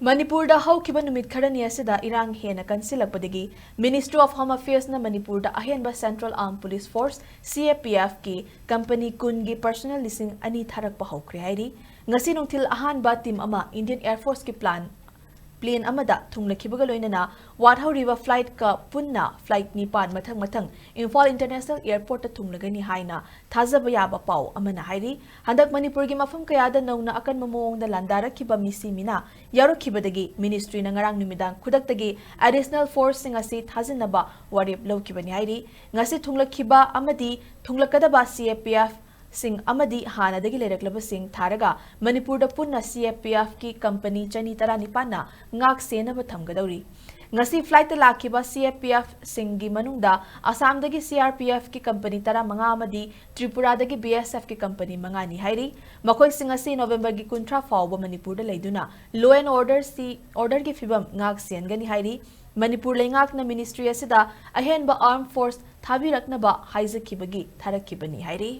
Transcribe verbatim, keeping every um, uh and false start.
ꯃꯅꯤꯄꯨꯔꯗ ꯍꯧꯈꯤꯕ ꯅꯨꯃꯤꯠ ꯈꯔꯅꯤ ꯑꯁꯤꯗ ꯏꯔꯥꯡ ꯍꯦꯟꯅ ꯀꯟꯁꯤꯜꯂꯛꯄꯗꯒꯤ Ministry of Home Affairsꯅ ꯃꯅꯤꯄꯨꯔꯗ ꯑꯍꯦꯟꯕ Central Armed Police Force, CAPFꯀꯤ company ꯀꯨꯟꯒꯤ personnel ꯂꯤꯁꯤꯡ ꯑꯅꯤ ꯊꯥꯔꯛꯄ ꯍꯧꯈ꯭ꯔꯦ ꯍꯥꯏꯔꯤ꯫ ꯉꯁꯤ ꯅꯨꯡꯊꯤꯜ ꯑꯍꯥꯟꯕ team ꯑꯃ Indian Air Forceꯀꯤ plan, plane ꯑꯃꯗ ꯊꯨꯡꯂꯈꯤꯕꯒ ꯂꯣꯏꯅꯅ ꯋꯥꯠꯍꯧꯔꯤꯕ flightꯀ ꯄꯨꯟꯅ flight ꯅꯤꯄꯥꯟ ꯃꯊꯪ ꯃꯊꯪ ꯏꯝꯐꯥꯜ International Airportꯇ ꯊꯨꯡꯂꯒꯅꯤ ꯍꯥꯏꯅ ꯊꯥꯖꯕ ꯌꯥꯕ ꯄꯥꯎ ꯑꯃꯅ ꯍꯥꯏꯔꯤ꯫ ꯍꯟꯗꯛ ꯃꯅꯤꯄꯨꯔꯒꯤ ꯃꯐꯝ ꯀꯌꯥꯗ ꯅꯧꯅ ꯑꯀꯟꯕ ꯃꯑꯣꯡꯗ ꯂꯥꯟꯗꯥꯔꯛꯈꯤꯕ ꯃꯤꯁꯤ ꯃꯤꯅꯥ ꯌꯥꯎꯔꯛꯈꯤꯕꯗꯒꯤ ministryꯅ ꯉꯔꯥꯡ ꯅꯨꯃꯤꯗꯥꯡ ꯈꯨꯗꯛꯇꯒꯤ additional forceꯁꯤꯡ ꯑꯁꯤ ꯊꯥꯖꯤꯟꯅꯕ ꯋꯥꯔꯦꯞ ꯂꯧꯈꯤꯕꯅꯤ ꯍꯥꯏꯔꯤ꯫ ꯉꯁꯤ ꯊꯨꯡꯂꯛꯈꯤꯕ ꯑꯃꯗꯤ ꯊꯨꯡꯂꯛꯀꯗꯕ CAPFꯁꯤꯡ ꯑꯃꯗꯤ ꯍꯥꯟꯅꯗꯒꯤ ꯂꯩꯔꯛꯂꯕꯁꯤꯡ ꯊꯥꯔꯒ ꯃꯅꯤꯄꯨꯔꯗ ꯄꯨꯟꯅ CAPFꯀꯤ company ꯆꯅꯤ ꯇꯔꯥꯅꯤꯄꯥꯟꯅ ꯉꯥꯛ ꯁꯦꯟꯅꯕ ꯊꯝꯒꯗꯧꯔꯤ꯫ ꯉꯁꯤ flightꯇ ꯂꯥꯛꯈꯤꯕ CAPFꯁꯤꯡꯒꯤ ꯃꯅꯨꯡꯗ ꯑꯁꯥꯝꯗꯒꯤ CRPFꯀꯤ company ꯇꯔꯥꯃꯉꯥ ꯑꯃꯗꯤ ꯇ꯭ꯔꯤꯄꯨꯔꯥꯗꯒꯤ BSFꯀꯤ company ꯃꯉꯥꯅꯤ ꯍꯥꯏꯔꯤ꯫ ꯃꯈꯣꯏꯁꯤꯡ ꯑꯁꯤ Novemberꯒꯤ ꯀꯨꯟꯊ꯭ꯔꯥ ꯐꯥꯎꯕ ꯃꯅꯤꯄꯨꯔꯗ ꯂꯩꯗꯨꯅ law and orderꯁꯤ, orderꯒꯤ ꯐꯤꯕꯝ ꯉꯥꯛ ꯁꯦꯟꯒꯅꯤ ꯍꯥꯏꯔꯤ꯫ ꯃꯅꯤꯄꯨꯔ ꯂꯩꯉꯥꯛꯅ ministry ꯑꯁꯤꯗ ꯑꯍꯦꯟꯕ armed force ꯊꯥꯕꯤꯔꯛꯅꯕ ꯍꯥꯏꯖꯈꯤꯕꯒꯤ ꯊꯥꯔꯛꯈꯤꯕꯅꯤ ꯍꯥꯏꯔꯤ꯫